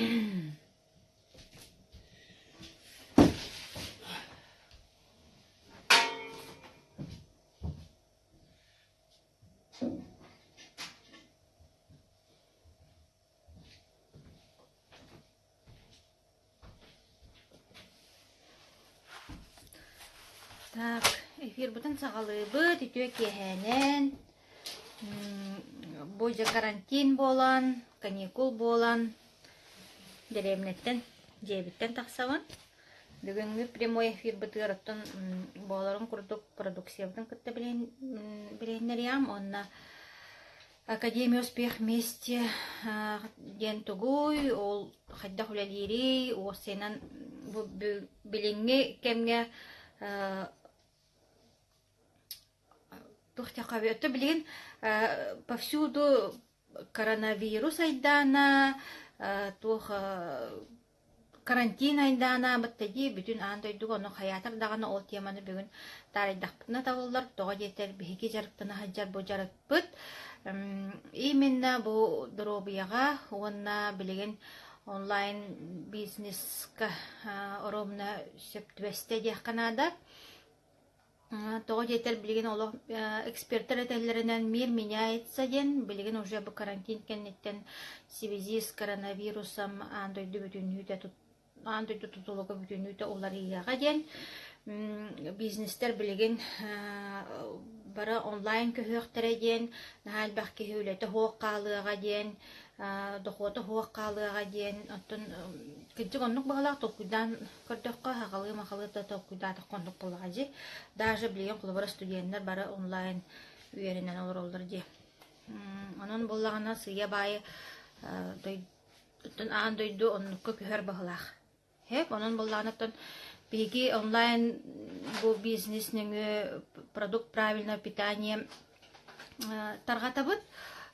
Так, эфирбытын саҕалыыбыт үтүө киэһээнэн. Бу дьэ карантин буолан, каникул буолан, дэриэбинэттэн, дьиэбиттэн тахсабын. Бүгүҥҥү прямой эфирбытыгар оттон буоларын курдук продукциябытын кытта билиһиннэриэм уонна Академия успех вместе диэн тугуй, ол хайдах үлэлиирий, уопсайынан бу билиҥҥи кэмҥэ туох диэххэ өттө билигин повсюду коронавирус айдаана, туох Карантин айдаана дии бүтүн аан дойдуга ону хайаатар даҕаны ол теманы бүгүн таарыйдахпытына табыллар. Тоҕо диэтэр биһиги дьарыктана сылдьар бу дьарыкпыт именно бу доруобуйаҕа уонна билигин онлайн бизнеска оруобуна сөп түбэстэ диэххэ наада. Тоҕо диэтэр билигин олох экспертэр этэллэринэн мир меняется диэн билигин уже бу карантин кэнниттэн в связи с коронавирусом аан дойду бүтүннүүтэ аан дойду тутулуга бүтүннүүтэ уларыйыаҕа диэн бизнестэр билигин бары онлайн көһүөхтэрэ диэн наһаа элбэх киһи үлэтэ суох хаалыаҕа диэн дохуота суох хаалыаҕа диэн оттон кырдьык оннук быһыылаах толкуйдаан Көрдөххө, сахалыы-махалыы да толкуйдаатахха оннук буоллаҕа дии. Даже билигин холобура студеннар бары онлайн үөрэнэн олороллор дии. Онон буоллаҕына сыыйа баайы оттон аан дойду оннукка көһөр баһылаах. Хэп, онон буоллаҕына оттон биһиги онлайн бу бизнес нөҥүө продукт правильного питания тарҕатабыт.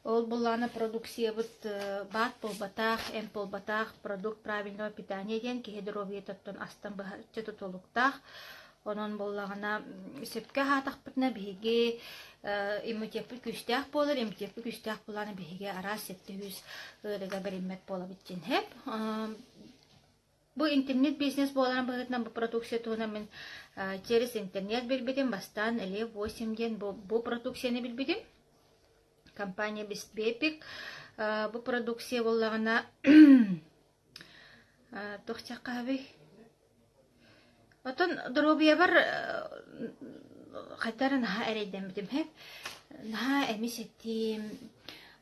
Ол буоллаҕына продукциябыт баат буолбатах, эмп буолбатах, продукт правильного питания диэн киһи доруобуйатыттан астан быһаччы тутулуктаах. Онон буоллаҕына сөпкө аһаатахпытына биһиги иммунитеппыт күүстээх буолар, иммунитеппыт күүстээх буоллаҕына биһиги араас сэттэ үс ыарыыга бэриммэт буолабыт диэн сөп. Бу интернет-бизнес буоларын быһыытынан бу продукция туһунан мин через интернет билбитим. Бастаан Лев 8 диэн бу, бу продукцияны билбитим. Компания Беспепик. Бу продукция буоллаҕына туох диэххэ Оттон доруобуйабар хайдах эрэ наһаа эрэйдэммитим иһин, наһаа эмис этим,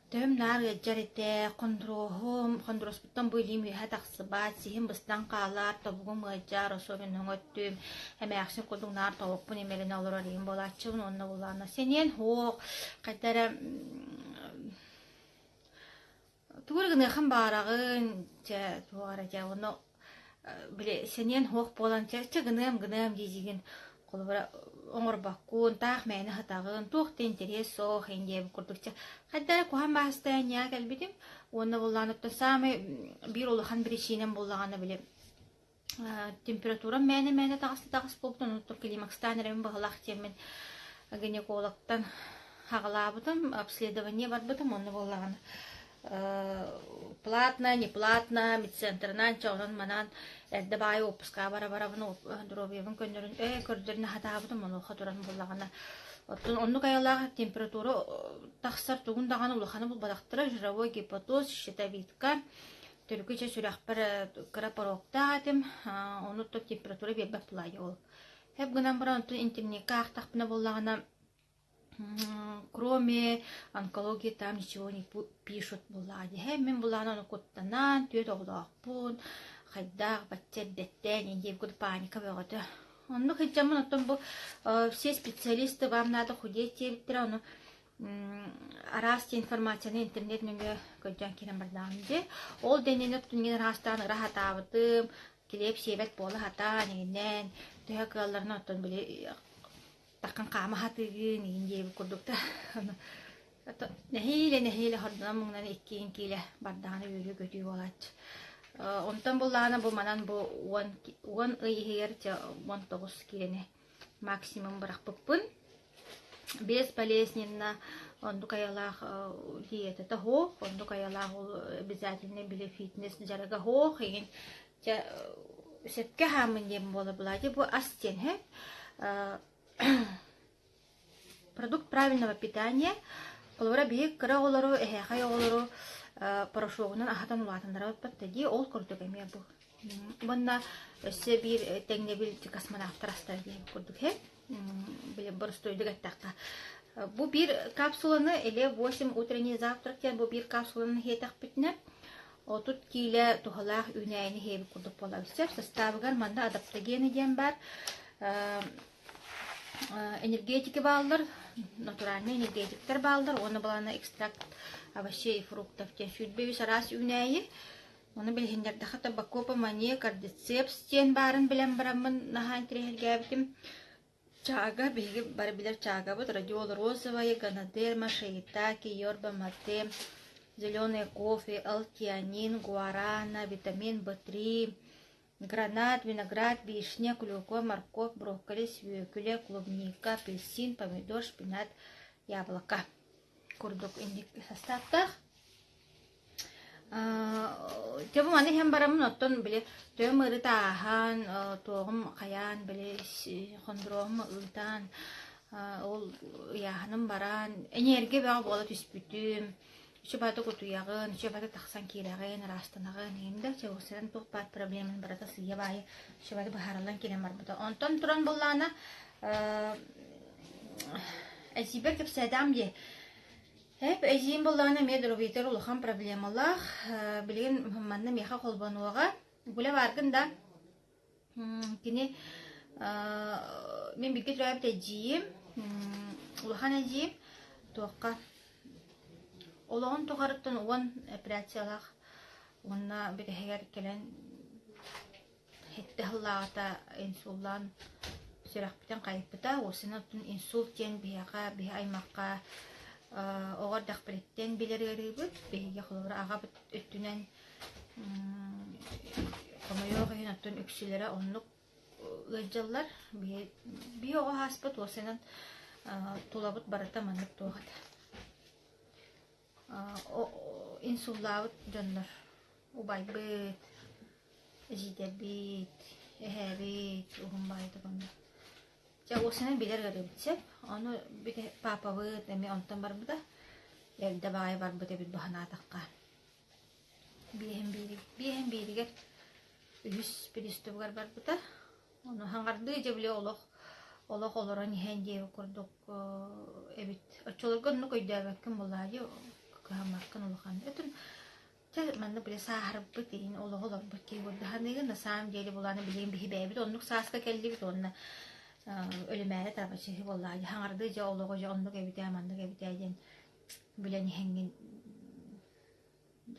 төһөм наар ыалдьар этэ, хондуруоһум, хондуруоспуттан бу илиим үөһэ тахсыбат, сиһим быстан хаалар, тобугум ыалдьар, особенно өҥөттүм, эмээхсин курдук наар тобукпун имэринэ олорор иһим буолааччыбын уонна булаана сэниэн суох, хайдах эрэ Тугу эрэ гыныаххын баараҕын, чэ, туох эрэ дьэ, ону били сэниэн суох буолан, чэ, чэ гыныам, гыныам дии-диигин, холобура, оҥорбоккун, таах мээнэ сытаҕын, туох да интэриэс суох иһин диэбит курдук, чэ, хайдах эрэ куһаҕан баастаан ньаа кэлбитим уонна буоллаҕына оттон саамай биир улахан биричиинэм буоллаҕына били температурам мээнэ-мээнэ таҕыста таҕыс буолбутун, онтон климакстаан эрэбин быһалаах диэммин гинекологтан хаҕалаабытым, обследование барбытым, онно буоллаҕына платно, не платно, медцентрынан чэ онон-манан эрдэ баайы отпускаҕа бара-барабын доруобуйабын көннөрүн ээ көрдөрүнэ сатаабытым, онуоха туран буоллаҕына оттон оннук айылаах температура тахсар тугун даҕаны улаханы булбатахтара, жировой гепатоз, щитовидка, Төрүкү чэ сүрэхпэр кыра пороктаах этим, ону то температура биэрбэт булаайа ол. Хэп гынан баран онтон интернекка аахтахпына буоллаҕына кроме онкологии там ничего не пишут буоллаҕа дии. Һэ мин булаан ону куттанан, түөрт оҕолоохпун, хайдах бачча эрдэттэн диэн курдук паника бөҕөтө. Оннук сылдьаммын оттон бу все специалисты вам надо худеть диэбиттэрэ, ону араас информацияны интернет нөҥүө көрдөөн киирэн бардаҕым дии. Ол да иннинэ түннүгүн араастаан ыра сатаабытым, килиэп сиэбэт буола сатаан иҥинэн, төһө кыалларынан оттон били таххан хаама сатыыгын иҥин диэбит курдук да. Нэһиилэ нэһиилэ хордонон муҥунан иккиин киилэ бардаҕына үөрүү-көтүү буолааччы. Онтон буллаҕына бу манан бу 10 ый иһигэр 19 киилэни максимум бырахпыппын. Бесполезненно. Оннук айалаах диетата суох, оннук айалаах ол обязательно били фитнес дьарыга суох, игин дьэ сөпкө аһааммын диэн буола буолаа бу ас диэн һэ Продукт правильного питания холобура биһиги кыра оҕолору, эһээхэй оҕолору порошогунан аһатан улаатыннарабыт дии, ол курдук эмиэ бу. Уонна өссө биир тэҥнэбил космонавтар астара диэн курдук һэ били боростуойдук эттэххэ. Бу биир капсуланы или 8 утренний завтрак диэн бу биир капсуланы иһиэтэхпитинэ 30 киилэ туһалаах үүнээйини иһиэбит курдук буолабыт. Сөп састаабыгар манна адаптогены диэн баар. Энергетики бааллар, натуральнай энергетиктэр бааллар уонна былаана экстракт овощей и фруктов диэн 23 араас үүнээйи. Ону билиһиннэрдэххэ табакопа мания кардицепс диэн баарын билэн бараммын наһаа интэриэһиргээбитим. Чага, биһиги бары билэр чагабыт, радиола розовая, ганодерма, шиитаке, йорба мате, зеленый кофе, алтианин, гуарана, витамин В3, Гранат, виноград, вишня, клюква, морковь, брокколи, сүөкүлэ, клубника, апельсин, помидор, шпинат, яблоко курдук инник састааптаах. Дьэ бу маны иһэн бараммын оттон били төһөм ыарыыта ааһан, туоҕум хайаан били хондуруоһум ыытан, ол ыйааһыным баран, энергия бөҕө буола түспүтүм. Үчүгэй утуйаҕын, үчүгэй тахсан киирэҕин, ыраастанаҕын иһин да, чэ уопсайынан туох баар проблеманы барыта сыыйа-баайа үчүгэй быһаарыллан киирэн барбыта. Онтон туран буоллаҕына, эдьиийбэр кэпсээтэҕим дии. Эп эдьиийим буоллаҕына эмиэ доруобуйатыгар улахан проблемалаах. Билигин манна миэхэ холбонуоҕа. Гуля бааргын да? Кини мин бииргэ төрөөбүт эдьиийим, улахан эдьиийим туохха олоҕун тухарыттан 10 операциялаах уонна бүтэһигэр кэлэн сэттэ сыллааҕыта инсуллаан сүрэхпитин хайыппыта. Уопсайынан оттон инсульт диэн биһиэхэ, биһи аймахха оҕо эрдэхпититтэн билэр ыарыыбыт. Биһиги холобура аҕабыт өттүнэн Хомойуох иһин, оттон үксүлэрэ оннук ыалдьаллар. Биһи оҕо ааспыт уопсайынан тулабыт барыта маннык туох этэ. Инсуллаабыт дьоннор убайбыт, эдьиийдэрбит, эһээбит уһун баайдык онно. Дьэ уопсайынан билэр ыарыыбыт сөп. Ону паапабыт эмиэ онтон барбыта. Эрдэ баҕайы барбыт эбит бу санаатахха. Биэһин биириг биэһин бииригэр үһүс приступугар барбыта. Ону хаҥардыы дьэ били олох олох олорон иһэн диэбит курдук эбит. Оччолорго оннук өйдөөбөккүн буоллаҕа дии кыһаммаккын улахан. Өтүн чэ маннык били сааһырбыт иһин олоҕу олорбут киһи курдук на самом деле булааны билигин биһи бэйэбит оннук сааска кэллибит уонна өлүмээри табачыһы буоллаҕа дии хаҥардыы дьэ олоҕу дьэ оннук эбитээ маннык эбитээ диэн билэн иһэҥҥин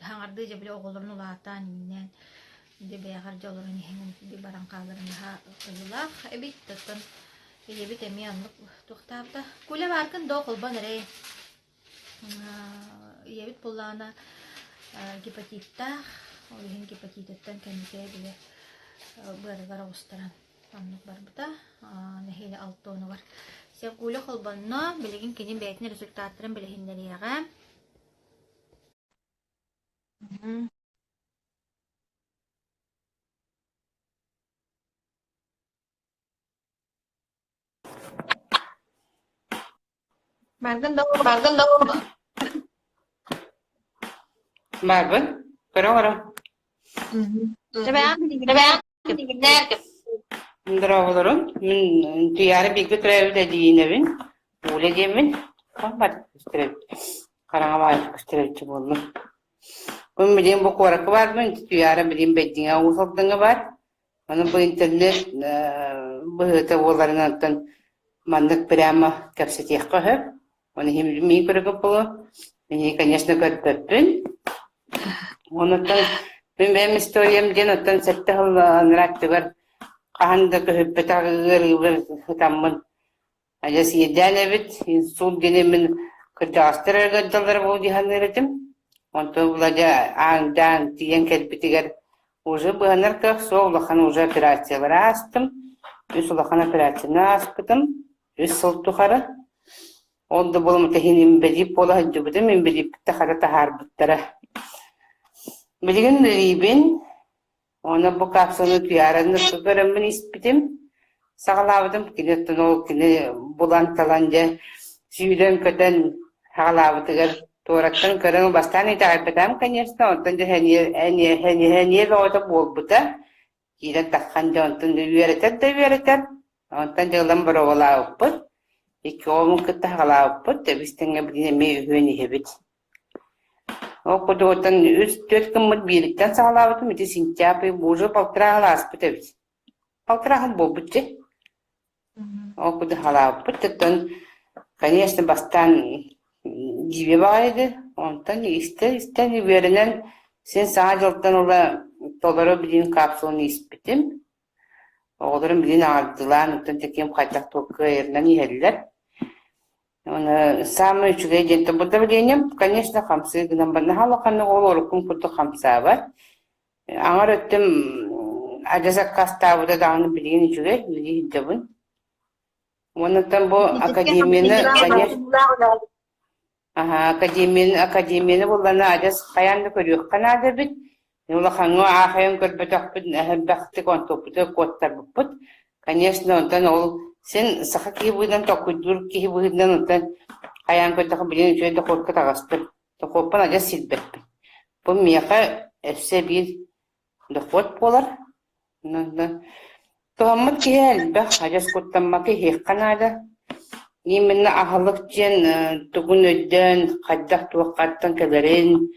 Хаҥардыы дьэ били оҕолорун улаатаан иҥнээн дьэ бэйэҕэр дьэ олорон иһэн баран хааларын наһаа кыһыылаах эбит. Оттон ийэбит эмиэ оннук туохтаабыта. Куля бааргын доо холбон эрэй. Ийэбит буоллаҕына гепатиттаах, ол иһин гепатитыттан кэнникээ били быарыгар оҕустаран оннук барбыта нэһиилэ алта уонугар. Севгуля холбонно, билигин кини бэйэтин результаттарын билиһиннэриэҕэ. Баргын да Баргын да Барбын. Көрө олорон. Здорово, Мин Туйаара бииргэ төрөөбүт эдьиийинэбин. Уля диэммин. Хараҥа баайы көстөрөччү буоллум. Мин билигин бу куоракка баарбын, Туйаара билигин Бэйдиҥэ Уус Алдаҥҥа баар. Аны бу интернет быһыыта буоларынан оттон маннык прямо кэпсэтиэххэ сөп. Оны миин көрөгө буолуо. Мин, конечно, көрбөппүн. Онуттан мин бэйэм историям диэн оттон сэттэ сыл анараа өттүгэр хаһан да көһүппэтэх ыарыыбар сытаммын Адьас иэдээн эбит, инсульт диэни мин кырдьаҕастар эрэ ыалдьаллара буолуо дии саныыр этим. Онтон ыла дьэ ааҥдаан тиийэн кэлбитигэр уже быһанар кыах суох, улахан уже операциялары аастым. Үс улахан операцияны ааспытым, үс сыл тухары. Ол да буолан иһин инбэлиит буола сылдьыбытым, инбэлииппиттэн хата таһаарбыттара. Билигин үлэлиибин, уонна бу капсуланы туйаараны көрөммүн испитим, саҕалаабытым. Кини оттон ол кини булан-талан дьэ сүүрэн-көтөн саҕалаабытыгар туораттан көрөн бастаан итэҕэйбэтэҕим, конечно, онтон дьэ сэниэ сэниэ сэниэ бөҕөтө буолбута. Киирэн таххан дьэ онтон үөрэтэр да үөрэтэр, онтон дьэ ылан боруобалаабыппыт, икки оҕобун кытта саҕалаабыппыт, тэбис тэҥҥэ билигин эмиэ үһүөн иһэбит. Ол курдук оттон үс-түөрт гыммыт биириттэн саҕалаабытым, ити сентябрь уже полтора сыл ааспыт эбит. Полтора сыл буолбут дии. Ол курдук саҕалаабыппыт, оттон, конечно, бастаан дьиибэ баҕайы онтон истэн-истэн үөрэнэн син Саҥа дьылтан ыла толору билигин капсуланы испитим. Оҕолорум билигин аҕардылаан, оттон таким хайдах туох кыайарынан иһэллэр. Уонна саамай үчүгэй диэн бу давлением, конечно, хамсыы гынан баран наһаа улаханнык ол уруккум курдук хамсаабат. Аҥар өттүм адьас аккаастаабыта даҕаны билигин үчүгэй, билии сылдьабын. Уонна бу академияны, конечно, Аһаа, академияны, академияны буллана адьас хайаан да көрүөххэ наада эбит. Улахаҥҥа аахайан көрбөтөхпүт, элбэхтик онтукпутугар куоттарбыппыт. Конечно, онтон ол син саха киһи быһыытынан толкуйдуур киһи быһыытынан онтон хайаан көрдөххө билигин үчүгэй дохуокка таҕыстым. Дохуоппун адьас сирбэппин. Бу миэхэ өссө биир дохуот буолар. Туһаммыт киһи элбэх, адьас куттаммакка иһиэххэ наада. Именно аһылык диэн тугун өйдөөн, хайдах туоххаттан кэлэрин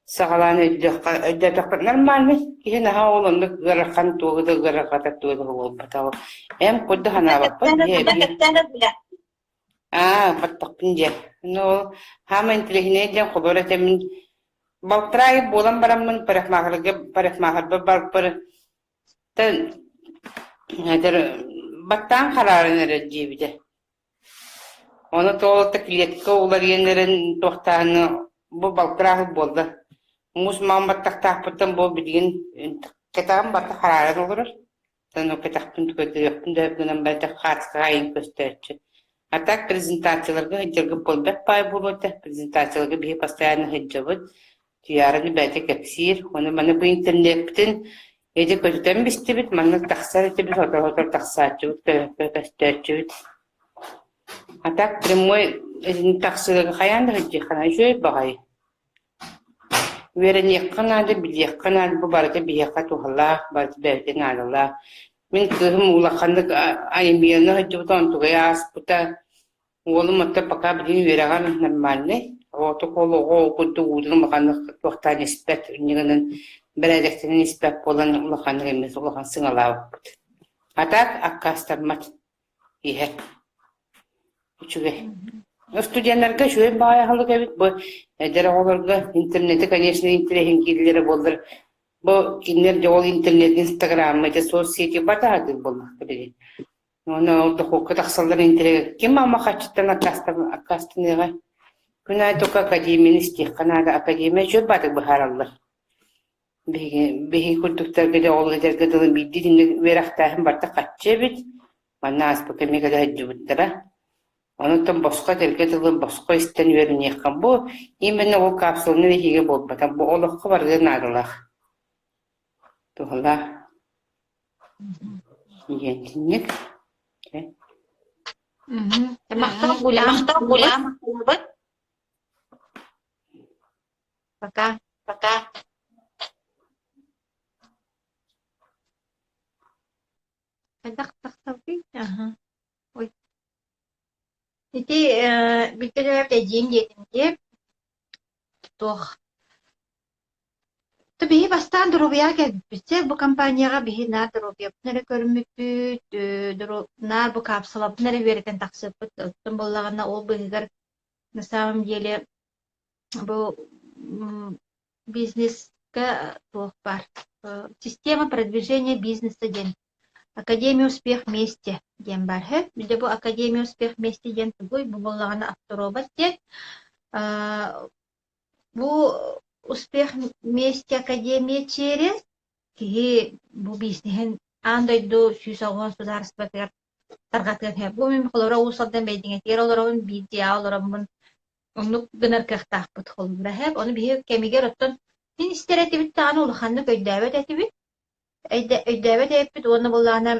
саҕалаан өйдүөххэ өйдөөтөххө нормальный киһи наһаа ол оннук ыарахан тугу да ыарырҕатар тугу да буолбатах. Эн курдук санаабаппын Аа, баттахпын диэ. Ну, хаама интеллигенция диэн холуор этэммин балтараа ый буолан бараммын парикмахерга парикмахербар барбар этэр баттаан харааран эрэр диэбитэ. Ону тоҕо клетка уларыйан эрэн туохтааны бу балтараа ый буолла. Муус маҥан баттахтаахпыттан бу билигин кэтэҕим барыта харааран олорор. Ону кэтэхпин көрдөрүөхпүн да гынан баран хаартыскаҕа айан көстөөччү. А так презентацияларга сылдьарга буолбат баай буолуо этэ. Презентацияларга биһи постоянно сылдьабыт. Туйаараны бэйэтэ кэпсиир. Ону маны бу интернеппитин ити көтүтэн бистибит, маннык тахсар этибит, сотору-сотору тахсааччыбыт, көстөөччүбүт. А так прямой итини тахсыыга хайаан да сылдьыахха үчүгэй баҕайы. Үөрэниэххэ наада, билиэххэ наада, бу барыта биһиэхэ туһалаах, барыта бэйэтэ наадалаах. Мин кыыһым улаханнык айымньыны сылдьыбыта, онтугай ааспыта. Уолум оттон пока билигин үөрэҕэр нормальный. Оҕотук ол оҕо курдук уутун улаханнык туохтаан испэт, инньэ гынан бэрээдэктэнэн испэт буолан улаханнык эмиэ улахан сыҥалаабыппыт. А так аккаастаммат иһэр. Үчүгэй. Студеннарга үчүгэй баҕайы аһылык эбит. Бу эдэр оҕолорго интернети, конечно, интэриэһиргииллэрэ буоллар. Бу кинилэр дьэ ол интернет, инстаграмма, ити соцсети барыта сатыыр буоллахтара билигин. Уонна ол дохуокка тахсаллар интэриэһи ким ама харчыттан аккаастаныаҕай? Күн аайы только академияны истиэххэ наада. Академия үчүгэй баҕайытык быһаараллар. Биһиги биһиги курдуктарга дьэ ол этэргэ дылы биирдии итинник үөрэхтээһин барыта хаччы эбит. Манна ааспыкка эмиэ кэлэ сылдьыбыттара. Онон босхо этэргэ дылы босхо истэн үөрэниэххэ. Бу именно ол капсуланы эһиги буолбатах. Бу олоххо барыга наадалаах. Туһалаах. Диэн итинник. Махтал Гуля. Махтал Гуля. Пока. Пока. Хайдах тахсабытый? Аха. Ой. Ити бииргэ төрөөбүт эдьиийим диэтим дии. Туох То биһи бастаан доруобуйаҕа кэлбиппит. Чэ, бу компанияҕа биһи наар доруобуйабытын эрэ көрүммүппүт, наар бу капсулабытын эрэ үөрэтэн тахсыппыт. Оттон буоллаҕына ол быыһыгар на самом деле бу бизнеска туох баар система продвижения бизнеса диэн Академия успех вместе диэн баар үһү. Дьэ бу Академия успех вместе диэн тугуй? Бу буоллаҕына авторобот диэн. Бу успех вместе Академия через киһи бу бизнеһин аан дойду 190 судаарыстыбатыгар. тарҕатыан сөп. Бу мин холобура Уус Алдан Бэйдиҥэтигэр олоробун, биир дьиэҕэ олороммун оннук гынар кыахтаахпыт холобура сөп. Ону биһиги кэмигэр оттон син истэр этибит даҕаны улаханнык өйдөөбөт этибит. Өйдөөбөт эбиппит уонна буоллаҕына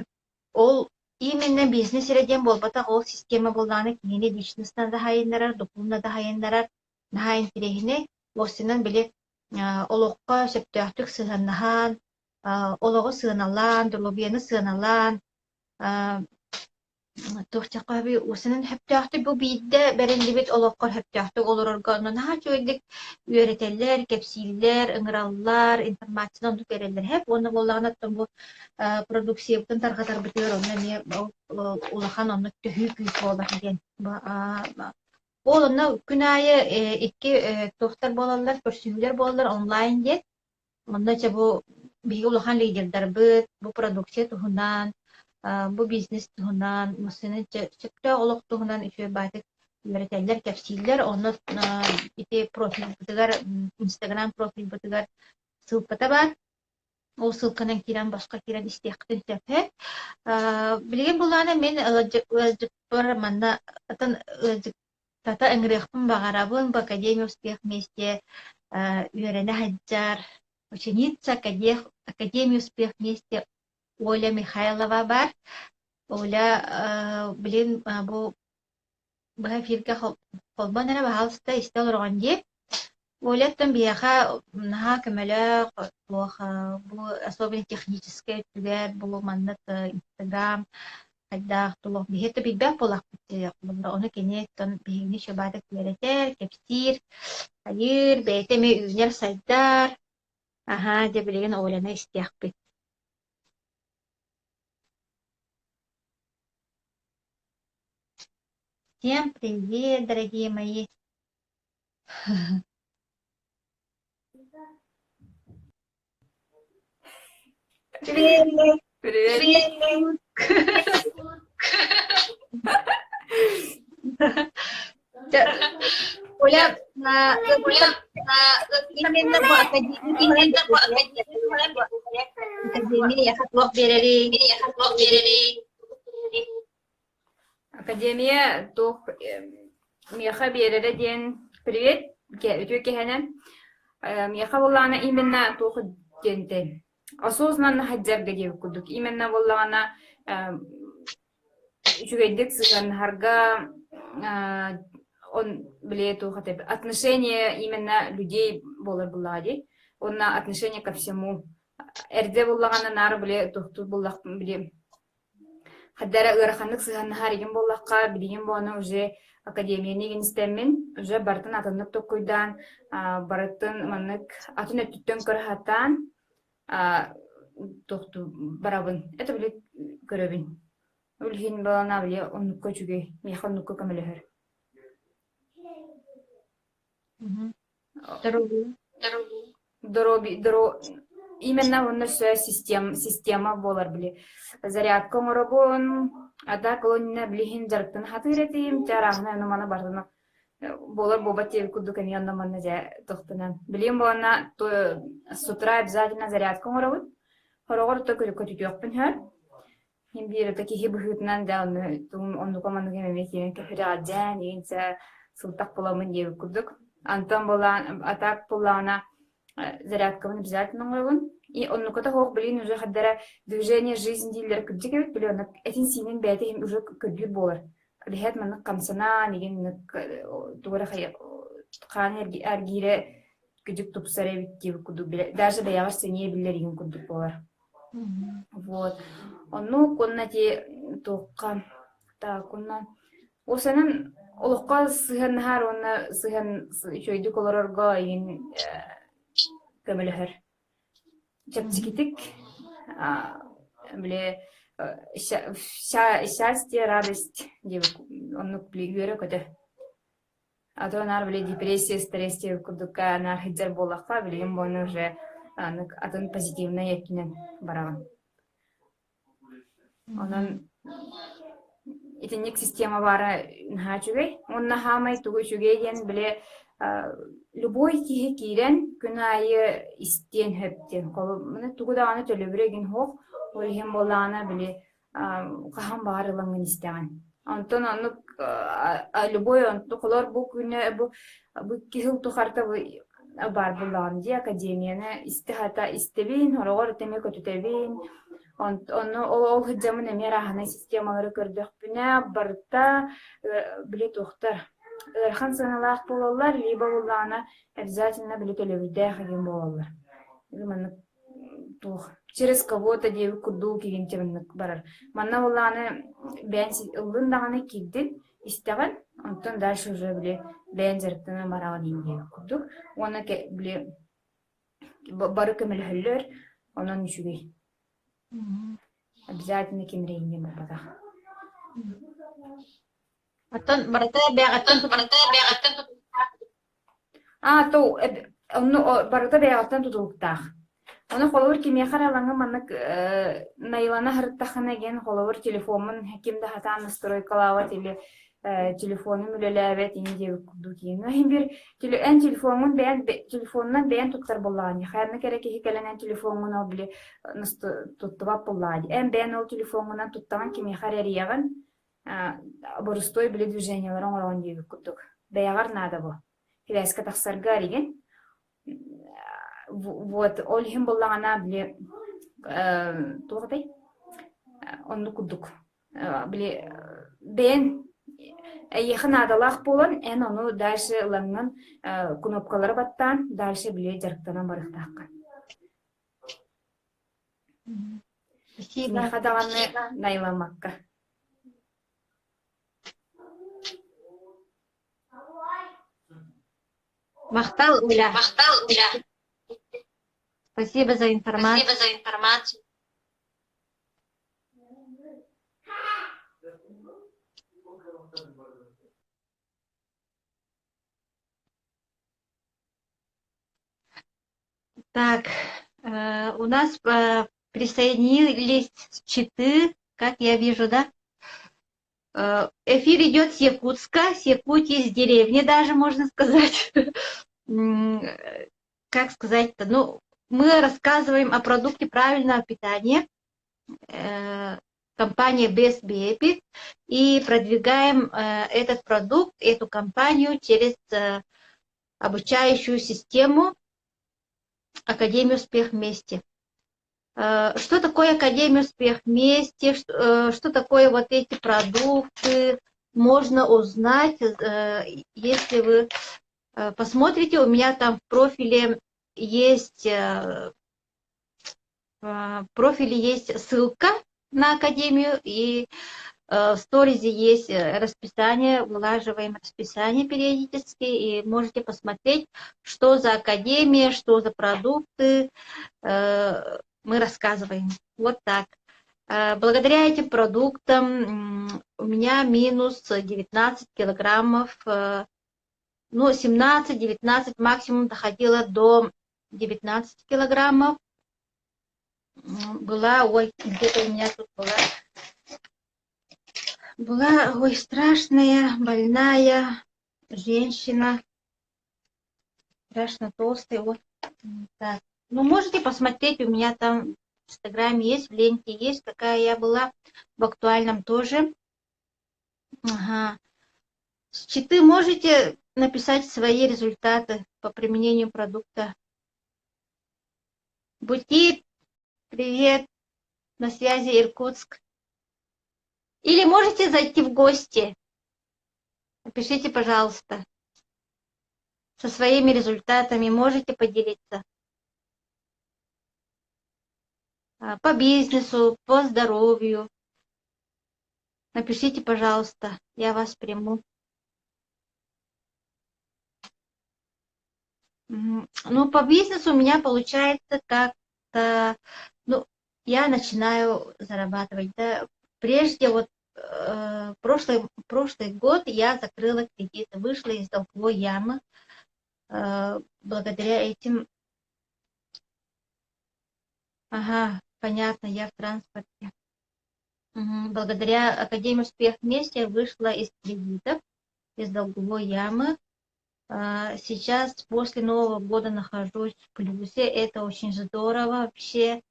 ол именно бизнес эрэ диэн буолбатах, ол система буоллаҕына киһини личностно да сайыннарар, духовно да сайыннарар, наһаа интэриэһинэй. Уопсайынан били олоххо сөптөөхтүк сыһыаннаһан, олоҕу сыаналаан, доруобуйаны сыаналаан, туох диэххэ уопсайынан сөптөөхтүк бу биирдэ бэриллибит олоххор сөптөөхтүк олорорго онно наһаа үчүгэйдик үөрэтэллэр, кэпсииллэр, ыҥыраллар, информацияны оннук биэрэллэр сөп уонна буоллаҕына оттон бу продукциябытын тарҕатарбытыгар онно эмиэ улахан оннук төһүү күүс буолар диэн Ол онно күн аайы икки туохтар буолаллар, көрсүһүүлэр буолаллар онлайн диэн. Онно чэ бу биһиги улахан лидердарбыт бу продукция туһунан, бу бизнес туһунан, массыына сөптөөх олох туһунан үчүгэй баайдык үөрэтэллэр, кэпсииллэр. Онно ити профильбытыгар, Инстаграм профильбытыгар ссылката баар. Ол ссылканан киирэн босхо киирэн истиэххитин сөп. Билигин булаана мин ыалдьыппар манна атын ыалдьыттата ыҥырыахпын баҕарабын. Бу Академия успех вместе үөрэнэ сылдьар ученица Академия успех вместе Оля Михайлова баар. Оля билин бу быһа эфиргэ холбоон эрэ баһаалыста истэ олороҕун дии. Оля оттон биһиэхэ наһаа көмөлөөх туох бу особенно техническэй өттүгэр бу маннык Инстаграм хайдах туох биһиги да билбэт буоллахпыт дии ону кини оттон биһигини шабаата үөрэтэр, кэпсиир, хайыыр, бэйэтэ эмиэ үүнэр-сайдар. Аһаа, дьэ билигин Оляны истиэхпит. Всем привет, дорогие мои! Привет! Привет! Оля, именно бу академия туох биэрэрий? Академия туох миэхэ биэрэрэ диэн привет үтүө киһинэн миэхэ буоллаҕына именно туох диэнтэй осознанно сылдьарга диэбит курдук именно буоллаҕына үчүгэйдик сыһыаннаһарга он били туох этэй отношение именно людей буолар буоллаҕа дии уонна отношение ко всему эрдэ буоллаҕына наар били туохтуур буоллахпын били Хайда эрэ ыараханнык сыһыаннаһар игин буоллахха, билигин буолан уже академияны игин истэммин, уже барытын атыннык толкуйдаан, барытын маннык атын өттүттэн көрө сатаан тохтуу барабын. Это били көрөбүн. Ол иһин буолан били оннукка үчүгэй, миэхэ оннукка көмөлөһөр. Доруобуйа именно уонна өссө система буолар били зарядка оҥоробун, а так ол иннинэ билигин дьарыктана сатыыр этим, дьэ арааһынай ону-маны барытын буолар буолбат диэбит курдук эмиэ онно-манна дьэ тохтонон. Билигин буоланна с утра обязательно зарядка оҥоробут, хороҕор то көтүтүөхпүн сөп. Мин биир это киһи быһыытынан да ону оннука маннык эмиэ киирэн кэпсэтэҕирдээн иҥсэ сылтах буламмын диэбит курдук. Антон буолаан а так буоллаҕына зарядкабын обязательно оҥоробун. И оннуката суох билигин уже хардара движение жизнь дииллэр кырдьык эбит били оннук этин-сиинин бэйэтэ иһин уже көрдүүр буолар. Лиһэт маннык хамсанаан игин тугу эрэ хаан эргиирэ кырдьык тупсар эбит диэбит курдук даже бэйэҕэр сэниэ биллэр игин курдук буолар. Вот. Оннук уонна ити туохха так уонна уопсайынан олоххо сыһыаннаһар уонна сыһыан үчүгэйдик олорорго игин көмөлөһөр. Чэпчэкитик били счастье, радость диэбит оннук били үөрэ-көтө. А то наар били депрессия, стресс диэбит курдукка наар сылдьар буоллахха, билигин буолан уже атын позитивнай өттүнэн бараҕын. Онон итинник система баара наһаа үчүгэй. Уонна хаамай тугу үчүгэй диэн били любой киһи киирэн күн аайы истиэн сөп диэн. Холобура тугу даҕаны төлөбүрэ игин суох. Ол иһин буоллаҕына били Хаһан баҕар ылаҥҥын истэҕин. Онтон оннук любой холор бу күнэ бу бу киһил тухарта баар буллаҕым дии академияны истэ хата истэбин, хороҕор эмиэ көтүтэбин. Онно ол ол сылдьаммын эмиэ арааһынай системалары көрдөхпүнэ барыта били туохтар ыарахан сыаналаах буолаллар, либо буоллаҕына обязательно били төлөбүрдээх игин буолаллар. Маннык туох через кого-то диэбит курдук игин маннык барар. Манна буоллаҕына бэйэн ыллын даҕаны киирдин, истэҕин, онтон дальше уже били бэйэн дьарыктанан бараҕын иин диэбит курдук. Уонна били бары көмөлөһөллөр, онон үчүгэй. Обязательно ким эрэ инньэ буолбатах. Оттон барыта бэйэҕиттэн А, то онно барыта бэйэҕиттэн тутулуктаах. Ону холобур кимиэхэ эрэ ылаҥҥын маннык найылана сырыттаххына диэн холобур телефоммун ким да сатаан настройкалаабат или телефонум үлэлээбэт ини диэбит курдук иин. Иһин биир эн телефоҥҥун бэйэн телефонунан бэйэн туттар буоллаҕын дии. Хайаннык эрэ киһи кэлэн эн телефоҥҥун ол били туттубат буоллаҕа дии. Эн бэйэн ол телефоҥҥунан туттаҕын кимиэхэ эрэ эрийэҕин борустуой били движениелары оҥороҕун диэбит курдук. Бэйэҕэр наада бу. Сибээскэ тахсарга эригин. Вот ол иһин буоллаҕына били туох этэй? Оннук курдук. Били бэйэн эйиэхэ наадалаах буолан эн ону дальше ылаҥҥын кнопкалары баттаан дальше били дьарыктанан барыахтааххын. Спасибо. Кимиэхэ даҕаны найыламмакка. Махтал, Уля. Спасибо за информацию. Так, у нас присоединились читы, как я вижу, да? Эфир идет с Якутска, с Якутии, с деревни даже, можно сказать. Как сказать-то? Ну, мы рассказываем о продукте правильного питания, компания Best Be и продвигаем этот продукт, эту компанию через обучающую систему Академию «Успех вместе». Что такое Академия «Успех вместе», что такое вот эти продукты, можно узнать, если вы посмотрите, у меня там в профиле есть, в профиле есть ссылка на Академию, и в сторизе есть расписание, вылаживаем расписание периодически, и можете посмотреть, что за Академия, что за продукты мы рассказываем. Вот так. Благодаря этим продуктам у меня минус 19 килограммов, ну, 17-19 максимум доходило до 19 килограммов. Была, ой, где-то у меня тут была, была, ой, страшная, больная женщина, страшно толстая, вот так. Ну, можете посмотреть, у меня там в Инстаграме есть, в ленте есть, какая я была, в актуальном тоже. Ага. Читы можете написать свои результаты по применению продукта. Бутик, привет, на связи Иркутск. Или можете зайти в гости. Напишите, пожалуйста. Со своими результатами можете поделиться. По бизнесу, по здоровью. Напишите, пожалуйста, я вас приму. Ну, по бизнесу у меня получается как-то, ну, я начинаю зарабатывать. Да. Прежде вот прошлый год я закрыла кредит, вышла из долговой ямы. Благодаря этим... Ага, понятно, я в транспорте. Угу. Благодаря Академии «Успех вместе» вышла из кредитов, из долговой ямы. Сейчас после Нового года нахожусь в плюсе. Это очень здорово вообще.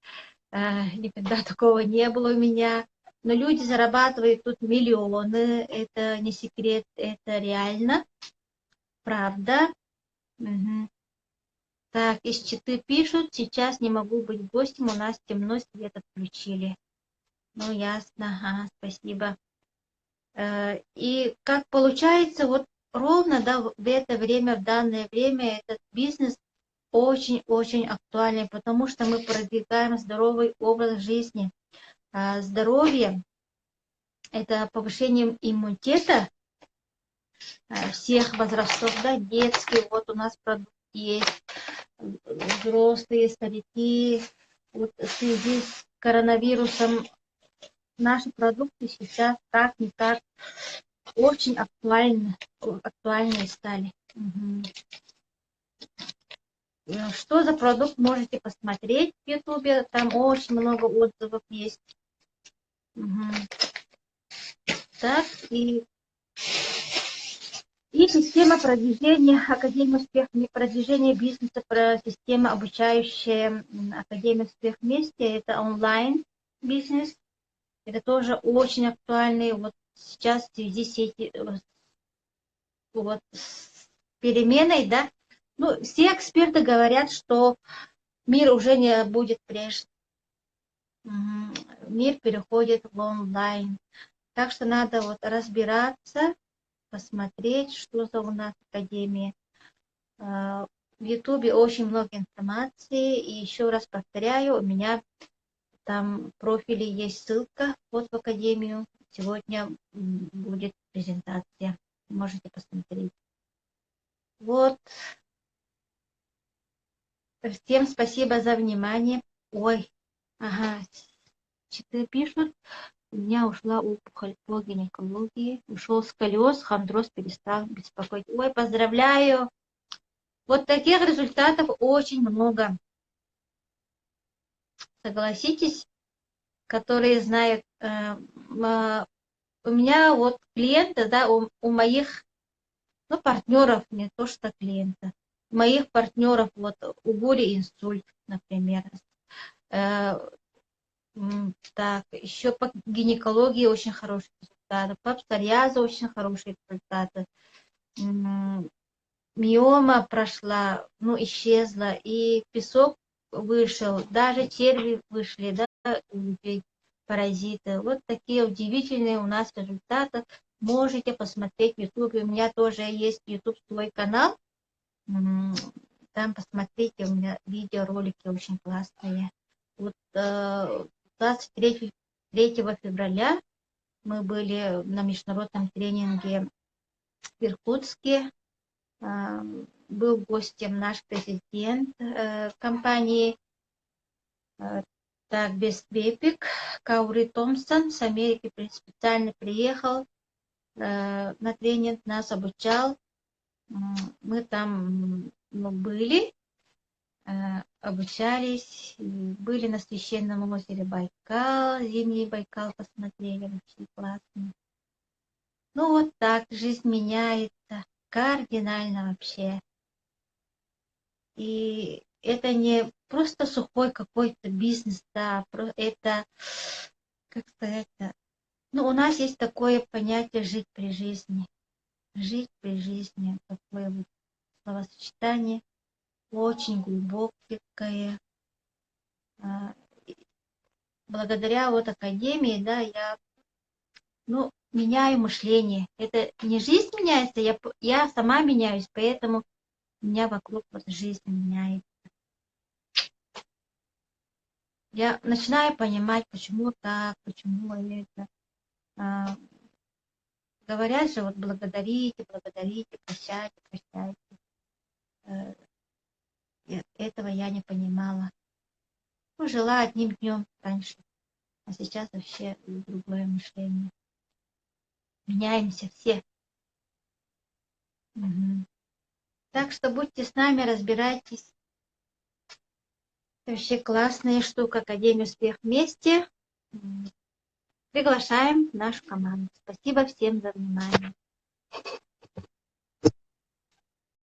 Никогда такого не было у меня. Но люди зарабатывают тут миллионы, это не секрет, это реально, правда. Мгм. Так, из Читы пишут, сейчас не могу быть гостем, у нас темно, свет отключили. Ну, ясно, ага, спасибо. И как получается, вот ровно, да, в это время, в данное время этот бизнес очень-очень актуальный, потому что мы продвигаем здоровый образ жизни. А здоровье – это повышение иммунитета всех возрастов, да, детский, вот у нас продукт есть, взрослые, старики. Вот в связи с коронавирусом наши продукты сейчас как-никак очень актуальны, актуальные стали. Угу. Что за продукт, можете посмотреть в Ютубе, там очень много отзывов есть. Угу. Так, и система продвижения Академии Успех, продвижения бизнеса, про система, обучающая Академия Успех вместе, это онлайн бизнес. Это тоже очень актуальный вот сейчас в связи с, эти, вот, с переменой, да. Ну, все эксперты говорят, что мир уже не будет прежним. Мир переходит в онлайн. Так что надо вот разбираться, посмотреть, что за у нас академия. В Ютубе очень много информации. И еще раз повторяю, у меня там в профиле есть ссылка вот в академию. Сегодня будет презентация. Можете посмотреть. Вот. Всем спасибо за внимание. Ой, ага, читы пишут. У меня ушла опухоль по гинекологии. Ушел сколиоз, хондроз перестал беспокоить. Ой, поздравляю! Вот таких результатов очень много. Согласитесь, которые знают, у меня вот клиенты, да, у моих, ну, партнеров, не то что клиента, моих партнеров, вот у Гури инсульт, например. Так, еще по гинекологии очень хорошие результаты, по псориазу очень хорошие результаты. Миома прошла, ну, исчезла, и песок вышел, даже черви вышли, да, у людей, паразиты. Вот такие удивительные у нас результаты. Можете посмотреть в Ютубе. У меня тоже есть YouTube свой канал. Там посмотрите, у меня видеоролики очень классные. Вот 23 февраля мы были на международном тренинге в Иркутске. Был гостем наш президент компании, так, Беспепик, Каури Томпсон с Америки специально приехал на тренинг, нас обучал. Мы там, ну, были, обучались, были на священном озере Байкал, зимний Байкал посмотрели, вообще классно. Ну вот так жизнь меняется кардинально вообще. И это не просто сухой какой-то бизнес, да, это, как сказать-то, ну, у нас есть такое понятие «жить при жизни». Жить при жизни, такое вот словосочетание, очень глубокое. Благодаря вот академии, да, я, ну, меняю мышление. Это не жизнь меняется, я сама меняюсь, поэтому у меня вокруг вот жизнь меняется. Я начинаю понимать, почему так, почему это. Говорят же, вот благодарите, благодарите, прощайте, прощайте. Этого я не понимала. Ну, жила одним днем раньше, а сейчас вообще другое мышление. Меняемся все. Угу. Так что будьте с нами, разбирайтесь. Это вообще классная штука. Академия Успех вместе. Приглашаем в нашу команду. Спасибо всем за внимание.